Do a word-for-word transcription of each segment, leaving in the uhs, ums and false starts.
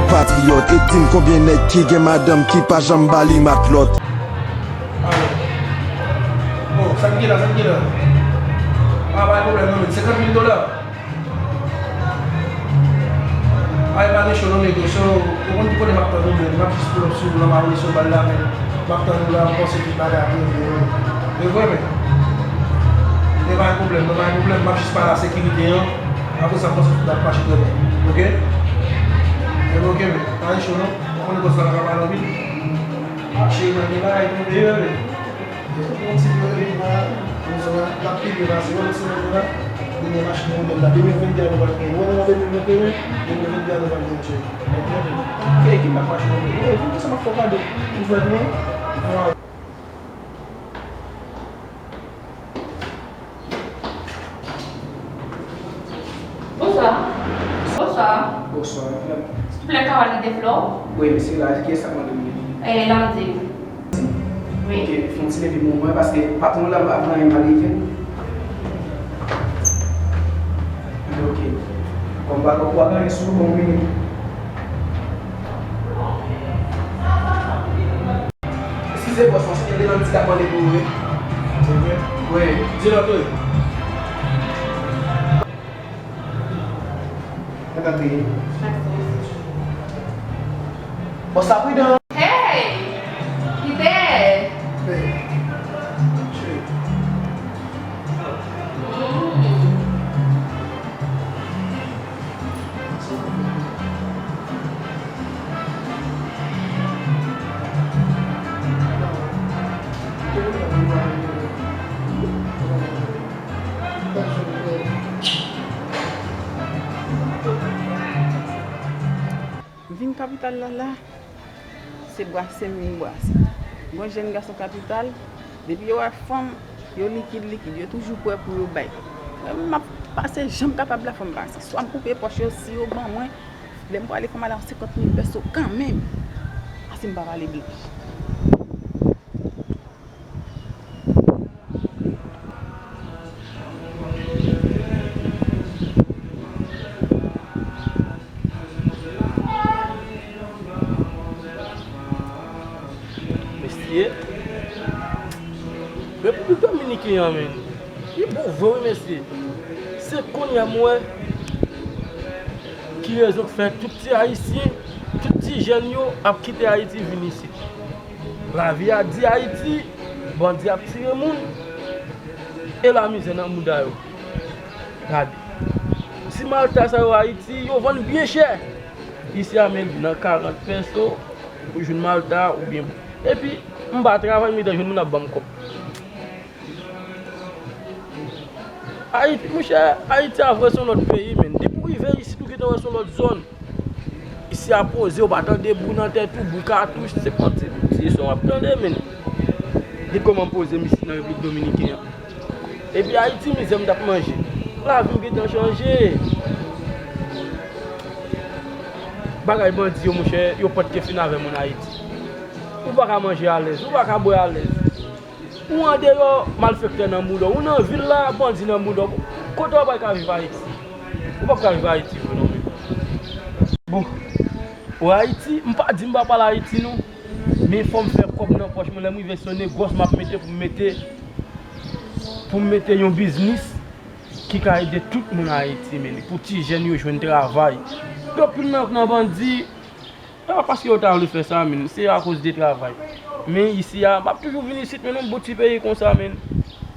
Patriyòt, e di m konbyen nèg ki gen madanm ki pa janm ba li matlòt. Alo. Oh, sa k gen la, sa k gen la? Ah, pa gen pwoblèm non, men senkant mil dola. Ay, pa gen cho non, men gen cho. Ou konn ki kote m ap tann ou, men m ap jis pull up sou ou la, m a rele sou bal la, men m ap tann ou la, m panse tout bagay ap regle, men. E vre, men. E pa gen pwoblèm, non, pa gen pwoblèm, m ap jis pale a sekirite an. Apre sa, m panse tout ap mache trè byen. Oke? Ebyen, oke, men. Pa gen cho non. Ou konnen bòs la pa ka pale anpil. Cheri, mwen gen bagay pou mwen, men. Yon ti pale la, nou sa va, l ap pi byen pase. Yon semèn la, nou gen machin modèl la. De mil venn de a nou pral gen. Wè, nou nan de mil venn e en, de mil venn de a nou pral gen, cheri. Oke? Ki, ki mak machin modèl? Wi, vin konsa m ap fè w gade. Ou vle mwen? Bonswa. Bonswa. Bonswa, madam. Silvouplè, ka pale de Flò? Wi, se la, kiyès k ap mande m? Eh, Landine. Wi. Ok, fè yon ti leve pou mwen, paske patwon la pa vle anyen mal rive. Ok. Kòm pa kòm pa gen sou bon minit. Eskize bòs mwen, se Delanti k ap mande pou ou wi. Wi. Di l antre. Mèt antre. Bòs la pridan. Hey! Kite! Hey. Cheri. M vin kapital la la, se brase m vin brase. Gon jèn gason kapital, depi yo wè fanm, yo likid, likid, yo toujou prè pou yo bay. Mwen menm, m ap pase jan m kapab la, fò m pase. Swa m koupe pòch yo, si yo ban mwen, lè m prale, fò m ale yon senkant mil pèso kanmenm. Pase m pa pale blan. Mesye, Repiblik Dominiken an, menn, li bon vre wi, mesye. Se kounye a m wè ki rezon k fè tout ti Ayisyen, tout ti jèn yo ap kite Ayiti vin isit. Lavi a di Ayiti, bandi ap tire moun, e lamizè nan mouda yo. Gade. Ti malta sa yo Ayiti, yo vann byen chè. Isi a, men nan karant pèso, ou jwenn malta, oubyen. Epi, m pa travay, m gentan jwenn moun ap ban m kòb. Ayiti, monchè, Ayiti a vre se yon lòt peyi, menn. Depi w rive isit, ou gentan wè se yon lòt zòn. Isi a poze, ou pa tande bri nan tèt ou, bri katouch, se pran ti, ti son w ap tande, menn. Li kòman poze m isit nan Repiblik Dominiken an. Epi Ayiti, mizè m t ap manje. Lavi m gentan chanje. Bagay bandi yo, monchè, yo pòt ke fin avè moun Ayiti. Ou pa ka manje alèz, ou pa ka bwè alèz. Ou andeyò, malfektè nan mouda w. Ou nan vil la, bandi nan mouda w. Kote w pral ka viv Ayiti? Ou p ap ka viv Ayiti vre non, men. Bon, ou Ayiti, m pa di m pa pral Ayiti non. Men fò m fè kòb nan pòch mwen. Lè m rive se yon negòs m ap mete pou m mete, pou m mete yon biznis ki ka ede tout moun Ayiti, men pou ti jèn yo jwenn travay. Gen anpil nan, nan bandi, E pa paske yo ta vle fè sa, menn. Se akoz de travay. Men isi a, m ap toujou vin isit, menn, yon bout ti peyi konsa, menn.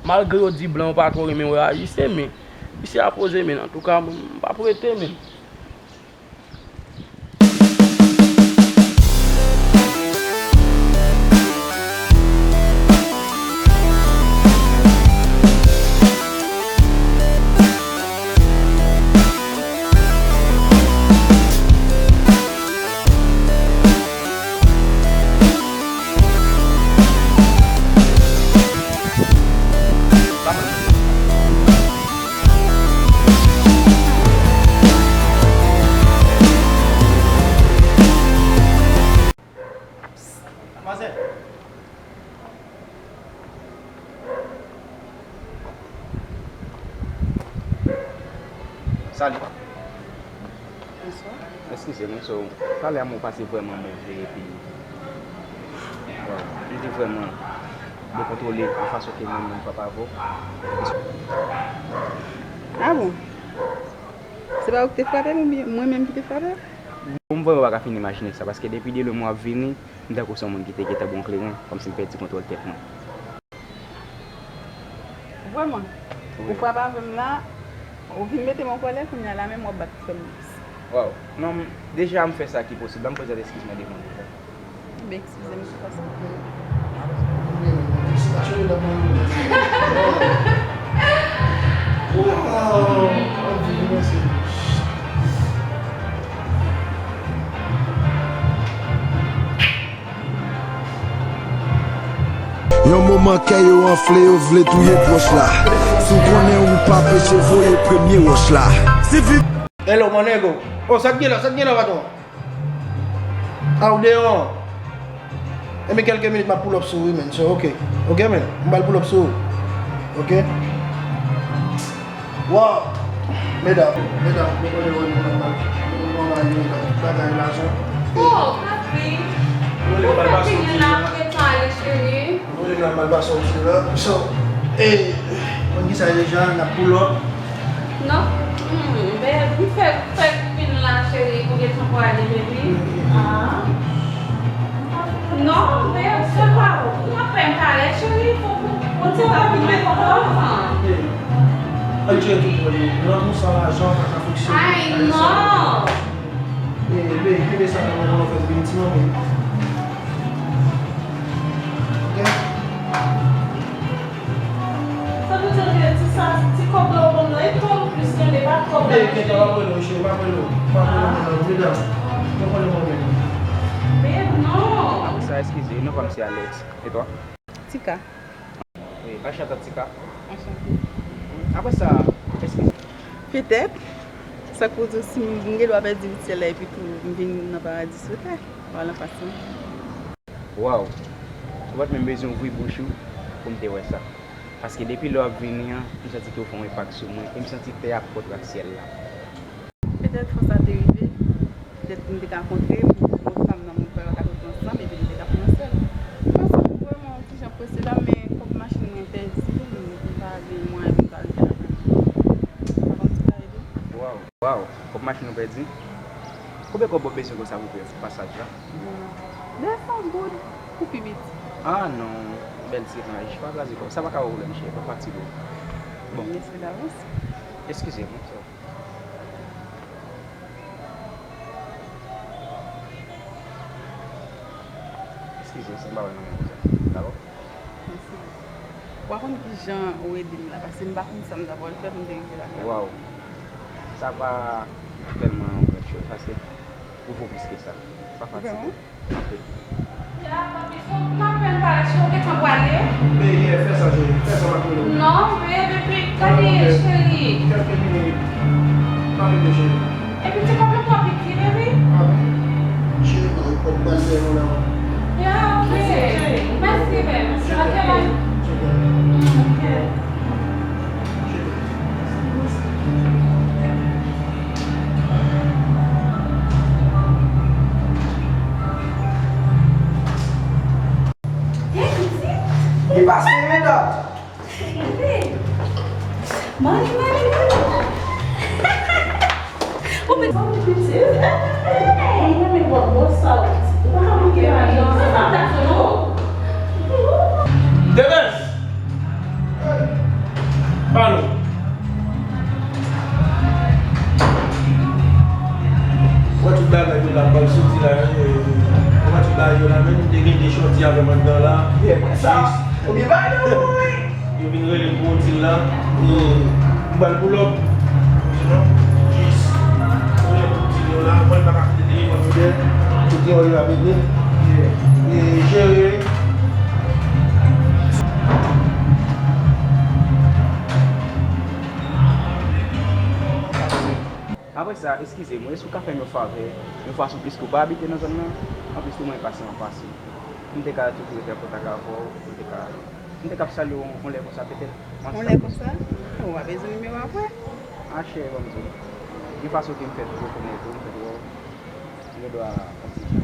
Malgre yo di blan yo pa twò renmen wè Ayisyen, men isi a poze, menn. Antouka, m p ap rete, menn. Manzè. Salut. Eskize mwen, so, talè a m wè w pase vrèman move, epi, waw, m te vrèman dekontwole an fason ke mwen menm frape avè w. Ah bon? Se pa ou ki te frape m oubyen mwen menm ki te frape w? Bon, m vrèman pa ka fin imajine sa, paske depi de lwen m w ap vini, m tankou se yon moun ki te gentan ba w yon kleren, kòmsi m pèdi kontwòl tèt mwen. Vrèman? Wi. Ou frape avè m la, ou vin mete m an kòlè, kounye a la menm w ap bat frè m plis. Waw. Non, deja m fè sa ki posib la, m prezante eskiz mwen devan w deja. Ebyen, eskize m, se pa sa. Waw. Yon moman kè yo anfle, yo vle touye pwòch la. Si w konnen ou pa peche, voye premye wòch la. Sifi. Hello, my nigga. Oh, sa k gen la, sa k gen la, patwon? A, ou deyò? Enben, kèlke minit, m ap pull up sou ou, wi, man. So, ok. Ok, man. M pral pull up sou ou. Ok? Waw! Medam, medam, nou konnen nou nòmal, nou nòmal, nou bagay lajan. Oh, papi. Ou vle m al pase yon ti la, ou gentan ale, cheri. Ou vle m al pase yon ti la. So, eh, konn kisa deja, n ap pull up. Non, hmm, babe, m fè, fè ou vin la, cheri, ou gentan prale, baby. Ah. Non, men se pa ou. Ou ap fè m pale, cheri. Fò, fò, fò ti pa vin fè kòman. Hey, al tcheke tout moun yo. Lanmou san lajan pa ka fonksyone. Ay, non. Hey, babe, kenbe sa nan men mwen, fè vin ti manmi. Ok? Sa vle di ke ti sa, ti kòb la w ban m nan, e kòb plis kenbe, pa kòb la. Hey, kenbe, pa pran non, cheri, pa pran non. Pa pran non, medam. Pa pran non, medam. Babe, non. Sa, eskize, non, pa m se Alex. E twa? Tika. Wi, anchante Tika. Anchante. Apre sa, eskize. Petèt, sa k pou di w si m gen dwa pèdi vit syèl la epi tou m vin nan paradi sou tè, w al anfas mwen. Waw! Ou pa t menm bezwen ouvri bouch ou pou m te wè sa. Paske depi lè w ap vini an, m santi ke w fè yon enpak sou mwen e m santi tè a ap kontre ak syèl la. Petèt fò sa te rive, petèt nou te ka kontre, moun pa m nan moun pa yo ka soti ansanm, epi nou te ka fè yon sèl. M pa sav vrèman ki jan prese la, men kòb machin mwen pèdi, m pa gen mwayen pou m ka rive lakay mwen. Pa konn si w ka ede. Waw, waw, kòb machin ou pèdi? Konbyen kòb w bezwen konsa pou peye pasaj la? De san goud pou pi piti. Ah non, bèl ti raj, pa kraze kò w. Sa pa ka yon pwoblèm, cheri, pa fatige w. Bon. Mèsi davans. Eskize m, wi, sè. Eskize, si m pa wè nan men w konsa. Dakò? Mèsi. W a konn ki jan ou ede m la, paske m pa konn sa m ta pral fè pou m te rive lakay. Waw. Sa pa tèlman yon gran choz, paske ou vo plis ke sa. Pa fatige. Vrèman? Anpil. Ya, papi, fò m apèn pale, si w gentan prale. Bebe, fè sa, cheri. Fè sa, m ap rele w. Non, bebe, gade, cheri. Kèlke minit. M ap rele w, cheri. Epi ti kòb yo twò piti, baby. Ah, cheri, mwen, ou pral fè yon la. Ya, ok. Mèsi, baby. Ok, bye. Ok. Hey, pitit. Li pase, medam. Mani, mani, mani. Ou mèt pitit. Mwen renmen bò, bò sa. Ou pa ka manke mani. Sa, sa, sa, non. Thérèse! Pale. Wè tout bagay yo la, bal soti la, eh, wè tout bagay yo la, men nou te gen de chòti avè m anndan la. Yeah, mwen sa. Jis. Ou gen bagay yo, wi. Yo vin rele m pou yon dil la. E m pral pull up. Sinon, jis. Ou gen pou dil yo la. Mwen pa ka kite telefòn yo dèyè. Tout yon yo ap ede. Yeah. E jere. Apre sa, eskize m, èske w ka fè m yon favè, yon fason piske w pa abite nan zòn nan? Anplis tou, mwen pase anfas ou. M te ka toujou rete an kontak avè w, m te ka, m te ka ap salye w yon lè konsa, petèt. Yon lè konsa? Ou pa bezwen nimewo a vre? A, cheri, ban m di w. Yon fason ke m fèt rekonèt ou, m fèt wè w, m gen dwa ap di ki.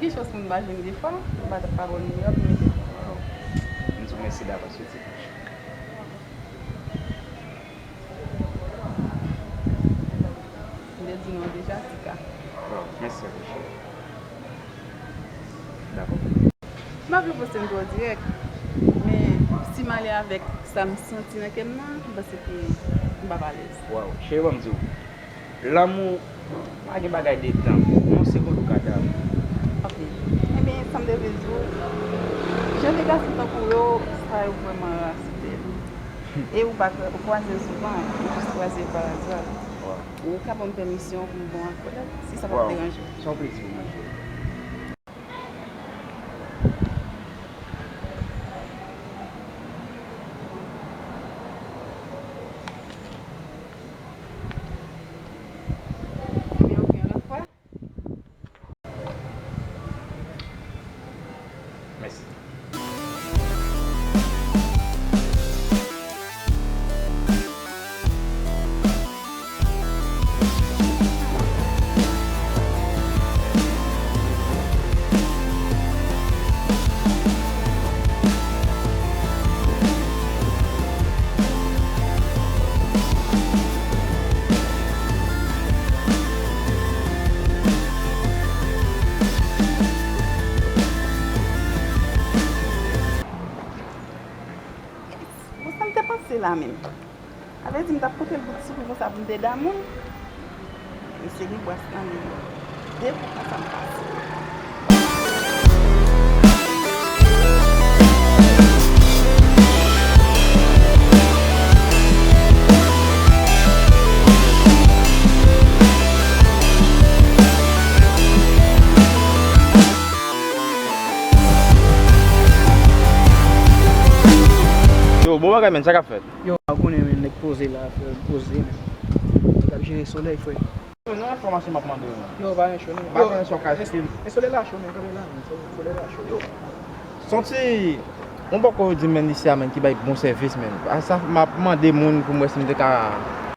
Gen chans moun pa jwenn defwa, m pa t ap ka ba w nimewo, m mete. Waw. M di w mèsi davans, wi, ti Pach. M te di non deja, Tika. Waw, mèsi anpil, cheri. Dakò. M pa vle poste m twò dirèk, men si m ale avèk sa m santi nan kè m nan, m panse ke m p ap alèz. Waw, cheri, ban m di w, lanmou pa gen bagay de tan, yon segonn ou ka damou. Ok. Ebyen, sa m te vle di w, jan de gason tankou yo, sa yo vrèman ra sou tè. E ou pa kwa-, ou kwaze l souvan, ou jis kwaze l pa aza. Waw. Ou ka ban m pèmisyon pou m ba w akòd la, si sa p ap deranje w. Waw. Se yon plezi pou mwen, cheri. Mèsi. Bon, sa m te panse la menm. Sa vle di m t ap pote l bout sou kou konsa pou m te damou l. Mesye gen bras nan men yo. De kou konsa m pase. Yo, bon bagay, menn, sa k ap fèt? Yo, ou konnen, menn, nèg poze la, frè, poze, menn. Nèg ap jere solèy, frè. Yo, nan enfòmasyon m ap mande w, menn. Yo, pa gen cho, non. M pa konnen si w ka esplike m. E solèy la cho, menn, kanpe la, menn, solèy la cho. Yo. Santi, yon bòkò yo di m, menn, isi a, menn, ki bay bon sèvis, menn. A sa, m ap mande moun pou m wè si m te ka.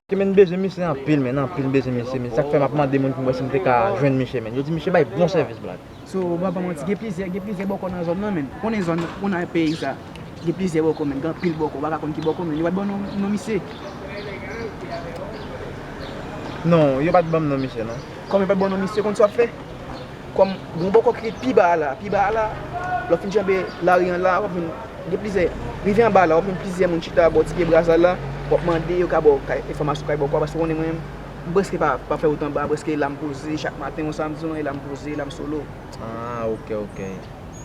Ke menn bezwen misye anpil, menn, anpil bezwen misye, menn. Sa k fè m ap mande moun pou m wè si m te ka jwenn misye, menn. Yo di misye bay bon sèvis, black. So, m pa ba w manti, gen plizyè, gen plizyè bòkò nan zòn nan, menn. Ou konnen zòn, ou konnen peyi sa. Gen plizyè bòkò, menn. Gen anpil bòkò. Ou pa ka konn ki bòkò, menn. Yo pa t ban w non, non misye. Non, yo pa t ban m non misye, non. Kòm yo pa t ban w non misye, konn sa w ap fè? Kòm gen yon bòkò ki ret pi ba a la, pi ba a la, lè w fin janbe lari an la, w ap jwenn, gen plizyè, rive anba la, w ap jwenn plizyè moun chita bò ti pye bras la, w ap mande yo ka ba w kay, enfòmasyon kay bòkò a, paske w konnen mwen menm, m prèske pa, pa fè wout anba, prèske la m poze, chak maten, yon samdi, e la m poze, e la m solo. Ah, ok, ok.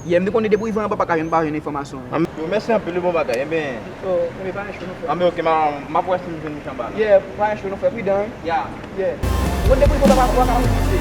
Yeah, m te konnen depi w rive anba, pa ka jwenn, pa jwenn enfòmasyon. Yo, mèsi anpil, bon bagay. Enben, oh, enben, pa gen cho, non, frè. Enben, ok, m a, m ap wè si m jwenn misye anba la. Yeah, pa gen cho, non, frè, pridan, wi. Yeah. Yeah. Ou konn depi w rive anba, pa ka jwenn misye.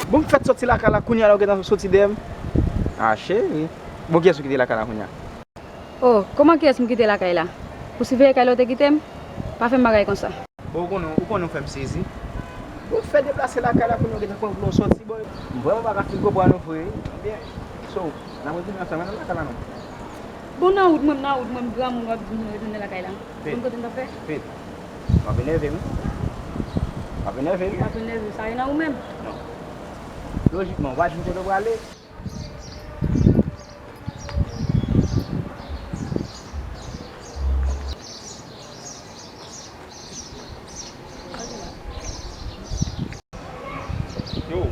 Bon, m fèt soti lakay la, kounye a la ou gentan soti dèyè m. Ah, cheri. Bon, kiyès ou kite lakay la kounye a? Oh, kòman kiyès m kite lakay la? Pou siveye kay la ou te kite m? Pa fè m bagay konsa. Bon, ou konnen, ou konnen ou fè m sezi. Bon, fè deplase lakay la kounye a ou gentan pran koulè w soti, bon. M vrèman pa ka fin konprann ou vre. Ebyen, so, n a retounen ansanm nan lakay la non. Bon, nan wout mwen, nan wout mwen, m granmoun, w ap di m retounen lakay la. Bon, kote m t ap fè? Pete. W ap enève m wi. W ap enève m. W ap enève, sa gen nan ou menm? Non. Lojikman, w pa di m kote w prale. Yo,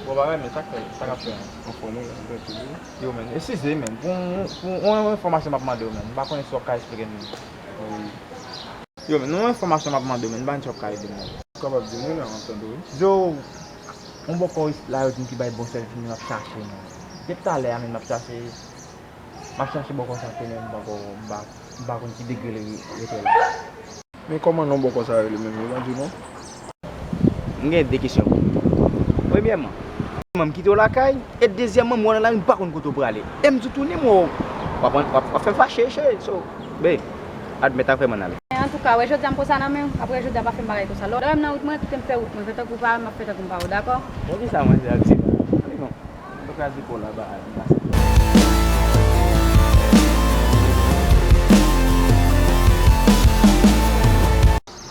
bon bagay, men sa k fè, sa k ap fè? Anfòm wi, anfòm toujou. Yo, men, eskize, men, pou, pou yon enfòmasyon m ap mande w, men, m pa konnen si w ap ka esplike m li. Wi. Yo, men, yon enfòmasyon m ap mande w, men, m pa konn si w ap ka ede m, men. Ou kapab di m wi, men, m ap tande w wi. Yo, yon bòkò isit la, yo di m ki bay bon sèvis, men, m ap chache, men. Depi talè a, men, m ap chache, m ap chache bòkò sa ke, men, m pako, m pa, m pa konn ki degre li rete la. Men kòman non bòkò sa rele menm, yo pa di w non? M gen de kesyon pou ou. Premyèman, Premyèman, m kite w lakay, e dezyèmman, m wè w nan lari, m pa konn kote w prale. E m di w tounen, m wè w, w ap, w ap, w ap fè m fache, cheri. So, babe, admèt sa, vrèman, n ale. Antouka, wè, jodi a m pran sa nan men w, apre jodi a pa fè m bagay konsa. Lè w wè m nan wout mwen, kite m fè wout mwen, fè tankou pa wè m ap fè tankou m pa wè w, dakò? Bon, kisa mwen di ak Ziba? Li bon. Mwen kraze kò la, ba, ba.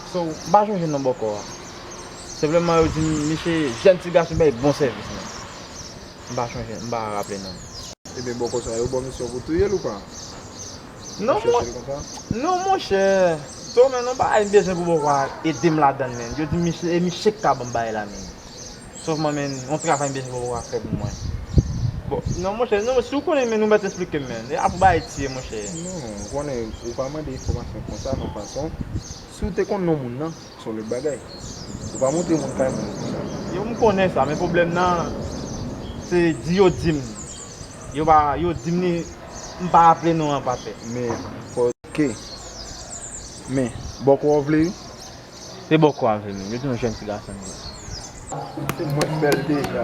So, m pa chonje non bòkò a. Senpleman, yo di m, misye, jèn ti gason, bay bon sèvis, men. M pa chonje, m pa raple non. Ebyen, bòkò sa yo ba w misyon pou touye l ou pa? Non, chèche l konsa? Non, monchè. Tou, men non, bagay m bezwen pou bòkò a ede m ladan l, men. Yo di m, misye, e misye k ka ban m bagay la, men. Sèlman, men, yon travay m bezwen pou bòkò a fè pou mwen. Bon, non, monchè, non, si w konnen, men, nou mèt esplike m, men. E apre bagay tiye, monchè. Non, ou konnen, ou pa mande enfòmasyon konsa, nan fason. Si w te konn non moun nan, se yon lòt bagay. Ou pa montre moun kay moun konsa. Yo, m konnen sa, men pwoblèm nan, se di yo di m. Yo pa, yo di m ni, m pa raple non an, patè. Men, fò, oke. Men, bòkò w vle wi? Se bòkò a m vle, men. Yo di yon jèn ti gason m ye. Se mwen k fè l deja.